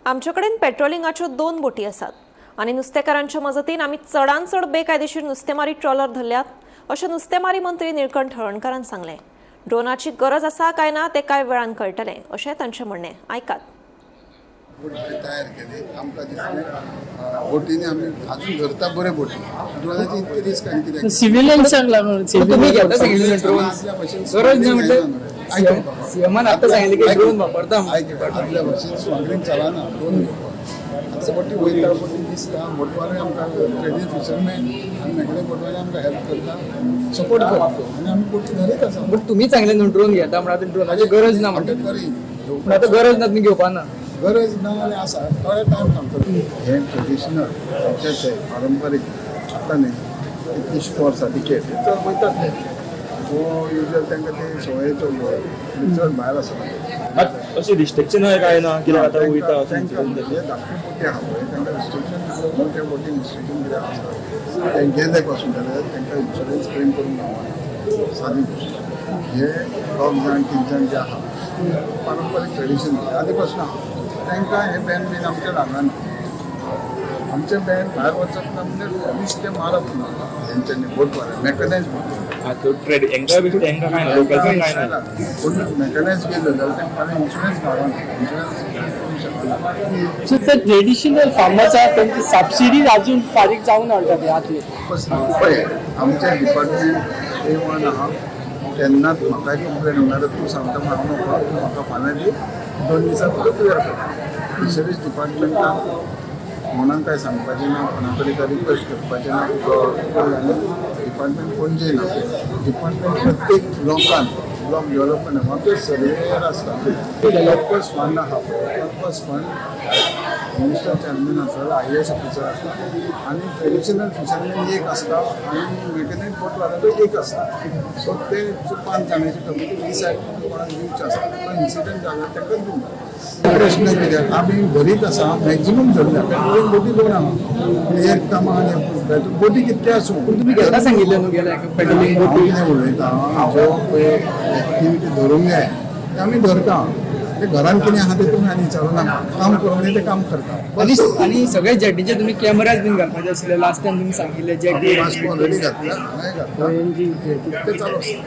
आमचे कडेन पेट्रोलिंगाच्यो दोन बोटी आसात आनी नुस्तेकारांच्या मजतीन आमी चडांत चड बेकायदेशीर नुस्तेमारी ट्रॉलर धरल्यात, अशें नुस्तेमारी मंत्री निळकंठ हळर्णकारान सांगलें. ड्रोनाची गरज आसा काय ना तें कांय वेळान कळटलें, अशें तांचें म्हणणें. आयकात. बोट तयार केली. आमकां दिसलें, बोटींनी आमी अजून धरता बरे. बोटी ड्रोनाची इतकी रिस्क आनी कित्याक? सिव्हिलियन्सांक लागून. तुम्ही घेता सांगितलं ड्रोन. आदल्या भशेन गरज ना म्हटलं. आयक बाबा. सीएमान आता सांगितलं की ड्रोन वापरता. आयक, आदल्या भशेन स्मगलिंग चलना ड्रोन घेवपाक. आतां बोटी वयता, बोटी दिसता. बोटवाले आमकां, ट्रेडिंग फिशरमॅन आनी मेकॅनिक बोटवाले आमकां हेल्प करता, सपोर्ट करता आनी आमी बोटी धरीत आसा. बट तुम्ही सांगले न्हू ड्रोन घेता म्हणून, आता ड्रोनाची गरज ना म्हणटा. तरी पण आता गरज ना, तुम्ही घेवपा ना. गरज ना आनी आसा थोडे टायम सांगता. हें ट्रेडिशनल आमचें पारंपारीक, आतां न्ही, कितलींशीं वर्सां टिकेट चड वयतात ते. सो युजल तांकां ते सवयेचो चड भायर आसना. मात अशी रिस्ट्रिक्शन काय ना, कित्याक आतां वयता अशें तांकां incident हे धाकटे बोटी आहा पळय, तांकां रिस्ट्रिक्शन, मोठ्या बोटीन रिस्ट्रिक्शन कितें आसा, ते गेले पासून जाल्यार तांकां इन्शुरन्स क्लेम करूंक गावना. सादी गोश्ट. हे दोग जाण, तीग जाण जे आहा, पारंपारीक ट्रेडिशन आदी पासून आहा, तांकां हे बॅन बीन आमचें लागना. आमचें बॅन भायर वचप ना म्हणजे नुस्तें मारप ना तेंच्यांनी बोटवाले, मॅकनायज बोटी. सो ट्रेड हेंकां बी, हेंकां काय ना, लोकल्सांक काय ना. पूण मॅकनायज केलं जाल्यार तांकां फाल्यां इन्शुरन्स गावना, इन्शुरन्स करूंक शकना. सो ते ट्रेडिशनल फार्मर्स आहा, तांची सबसिडीज अजून फारीक जावन ऑलरेडी आतली. पळय, आमचें डिपार्टमेंट ए वन आहा. केन्नाच म्हाकाय कंप्लेन येवना. तूं सांगता म्हण हांव नकळो. तूं म्हाका फाल्यां दी, 2 दिसां तुका क्लियर करता. फिशरीज डिपार्टमेंटान कोणाक काय सांगपाचें ना, कोणा कडेन काय रिक्वेस्ट करपाचें ना. तुका डिपार्टमेंट पणजे ना. डिपार्टमेंट प्रत्येक ब्लॉकान, ब्लॉक डेव्हलपमेंट, आमचे सर्वेयर आसता. पर्पज फंड आहा पळय, पर्पज फंड मिनिस्टर चॅरमॅन आसा, आयएएस ऑफिसर आसता आनी ट्रेडिशनल फिशरमॅन एक आसता आनी मेकॅनिक बोटवाल्याचो एक आसता. सो ते पांच जाणांची कमिटी डिसायड करून कोणाक दिवचें आसता, तो इन्सिडंट जाला तांकां दिवंक. प्रश्न कित्याक? आमी धरीत आसा, मॅक्झिमम धरल्या. पेट्रोलिंग बोटी दोन आहा, पूण एक काम आनी बोटी कितके आसूं. पण तुम्ही घेता सांगितलं न्हू गेल्या पेट्रोलिंग हांव बोटी. कितें उलयता, जो पळय एक्टिविटी धरूंक जाय ते आमी धरता. ते घरान कितें आहा ते तुमी आनी विचारूं नाका. काम करूंक जाय ते काम करता. आणि आणि सगळे जेटीचे तुम्ही कॅमेराज बीन घालपाचे आसले, लास्ट टाइम तुम्ही सांगितले जेटी. वास्को ऑलरेडी घातला, हांगाय घातला, ते चालू आसा.